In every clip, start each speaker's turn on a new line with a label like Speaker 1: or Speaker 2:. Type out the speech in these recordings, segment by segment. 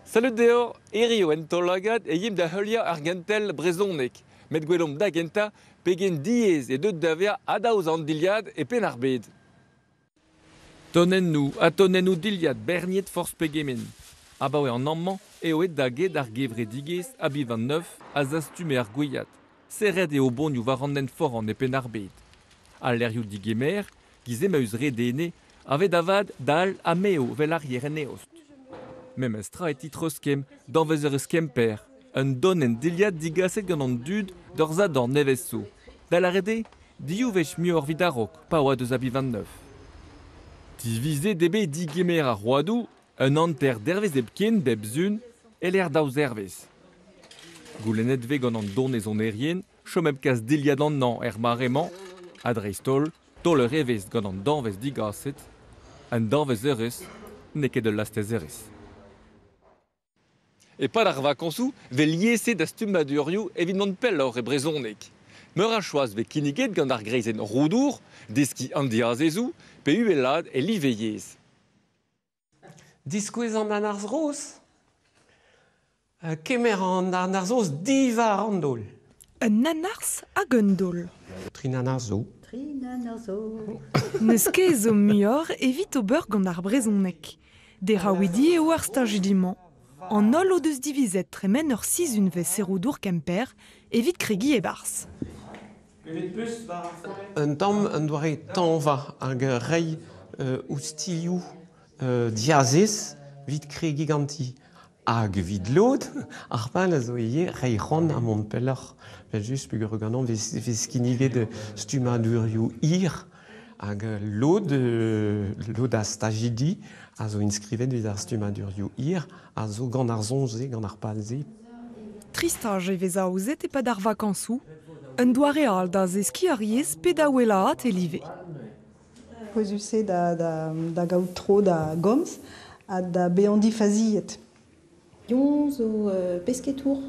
Speaker 1: Salud deoc'h, hiziv en Taol-Lagad e yimp da heuliañ ar gentel brezhoneg. Met gwelomp da gentañ pegen diaes eo deuet da vezañ adaozañ an dilhad e Penn-ar-Bed. Tonennoù ha tonennoù dilhad berniet forzh pegement. Abaoe an amañ eo aet da get ar gevredigezh Abiv an Neuf a zastume ar gwiad. Serret eo bonioù war an hent foran e Penn-ar-Bed. Al lec'hioù digemer, giz emaus re dene, a vez da vat dall ha mev 'vel ar yer en eost. Memes tra e ti treuzkemm danvezerezh Kemper, un donenn dilhad digaset gant an dud d'ur sadorn nevez zo. Da lâret eo, div wech muioc'h evit a-raok pa oa deus Abiv an Neuf. Divizet eo bet digemer ar roadoù un hanter dervezh hepken bep sizhun e-lec'h daou zervezh. Goulennet 'vez gant an donezonerien chom hep kas dilhad an hañv er mare-mañ ha dreist-holl taol ur evezh gant an danvez digaset. Un danvezerezh n'eo ket ul lastezerezh. E-pad ar vakañsoù 'vez lieset da stummadurioù evit mont pelloc'h e brezhoneg. Meur a choaz 'vez kinniget gant ar greizenn Roudour, deskiñ an diazezoù pe uhelaat e live yezh.
Speaker 2: Diskouez an anarzh roz. Kemer an anarzh roz diwar an daol.
Speaker 3: Un anarzh hag un daol.
Speaker 2: Tri anarzh zo.
Speaker 4: Tri anarzh zo.
Speaker 3: N'eus ket ezhomm muioc'h evit ober gant ar brezhoneg. Deraouidi eo ar stajidi-mañ. An holl o deus divizet tremen ur sizhunvezh e Roudour Kemper evit kregiñ e-barzh.
Speaker 2: Un tamm un doare tañva hag reiñ oustilhoù diazez evit kregiñ ganti. Hag evit lod, ar pal a zo ivez reiñ c'hoant ha mont pelloc'h. Evel-just peogwir ganeomp 'vez kinniget stummadurioù hir hag lod lod a stajidi a zo inskrivet evit ar stummadurioù hir a zo gant ar soñj-se, gant ar pal-se.
Speaker 3: Tri staj e vez aozet e-pad ar vakañsoù. Un doare all da zeskiñ ar yezh pe da wellaat e live.
Speaker 5: Pouezus eo da gaout tro da gomz ha da bezañ difaziet.
Speaker 6: Yon zo pesketour.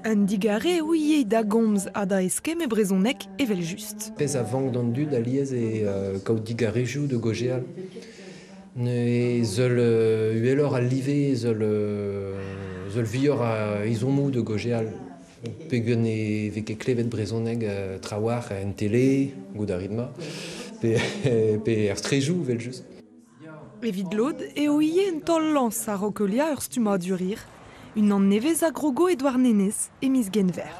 Speaker 3: Un digarez eo ivez da gomz ha da eskemm e brezhoneg evel-just.
Speaker 7: Pezh a vank d'an dud alies eo kaout digarezioù da gaozeal. Ne seul uheloc'h al live, seul vuioc'h a ezhommoù da gaozeal. Peogwir ne vez ket klevet brezhoneg trawalc'h en tele, goût a rit ma, pe er strejoù evel-just.
Speaker 3: Evit lod eo ivez un taol-lañs a-raok heuliañ ur stummadur hir. Unan nevez a grogo e Douarnenez e miz Genver.